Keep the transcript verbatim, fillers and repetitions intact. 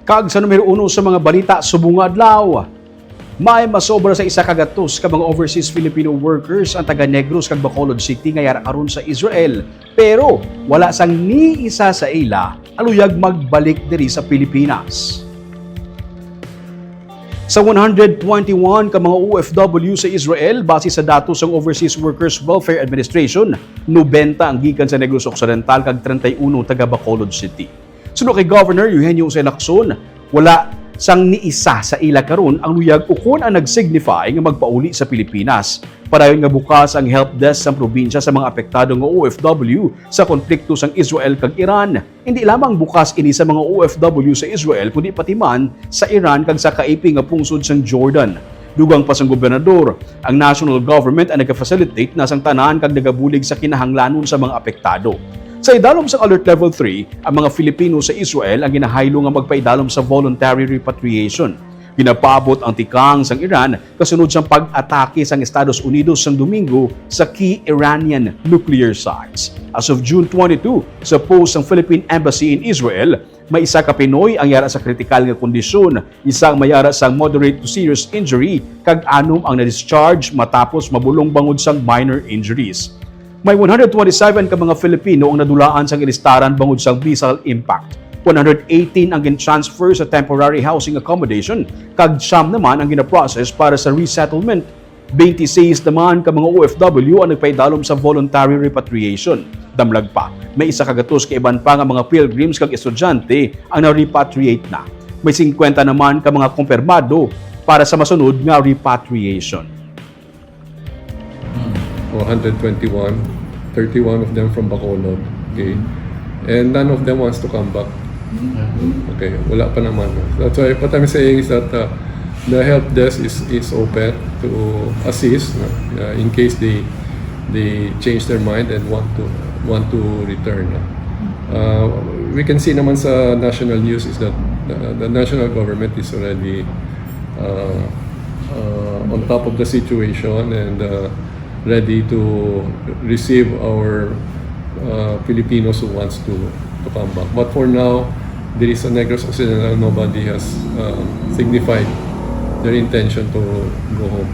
Kag sa numero uno sa mga balita subong nga adlaw, may masobra sa isa ka gatos ka mga overseas Filipino workers ang taga Negros kag Bacolod City nga yara karon sa Israel, pero wala sang ni isa sa ila ang luyag magbalik diri sa Pilipinas. Sa one hundred twenty-one ka mga O F W sa Israel, base sa datos sang Overseas Workers Welfare Administration, nobenta ang gikan sa Negros Occidental kag treinta y uno taga Bacolod City. Suno kay Governor Eugenio Jose Lacson, wala sang ni isa sa ila karon ang luyag ukon ang nag-signify nga magpauli sa Pilipinas. Padayon nga bukas ang help desk sang probinsya sa mga apektado nga O F W sa konflikto sang Israel kag Iran. Hindi lamang bukas ini sa mga O F W sa Israel, kundi pati man sa Iran kag sa kaiping nga pungsod sang Jordan. Dugang pa sang gobernador, ang national government ang nagafacilitate na sang tanan kag nagabulig sa kinahanglanon sa mga apektado. Sa idalom sang Alert Level three, ang mga Filipino sa Israel ang ginahaylo nga magpaidalom sa voluntary repatriation. Ginapaabot ang tikang sang Iran kasunod sang pag-atake sang Estados Unidos sang Domingo sa key Iranian nuclear sites. As of June twenty-two, sa post sang Philippine Embassy in Israel, may isa ka Pinoy ang yara sa kritikal nga kondisyon, isa ang may yara sang moderate to serious injury, kag anom ang na-discharge matapos mabulong bangod sang minor injuries. May one hundred twenty-seven ka mga Filipino ang nadulaan sang ilistaran bangod sang missile impact. One hundred eighteen ang gin-transfer sa temporary housing accommodation, kag siyam naman ang ginaprocess para sa resettlement. Twenty-six naman ka mga O F W ang nagpaidalom sa voluntary repatriation. Damlag pa, may isa ka gatos ka iban pa nga mga pilgrims kag estudyante ang na-repatriate na. May singkwenta naman ka mga kumpirmado para sa masunod nga repatriation. One hundred twenty-one, thirty-one of them from Bacolod. Okay. And none of them wants to come back. Okay, wala pa naman. That's why what I'm saying is that uh, the help desk is is open to assist, no? Uh, in case they they change their mind and want to want to return, no? Uh, we can see naman sa national news is that the, the national government is already uh, uh, on top of the situation and uh, ready to receive our uh, Filipinos who wants to to come back. But for now, there is a Negros Occidental, nobody has um, signified their intention to go home.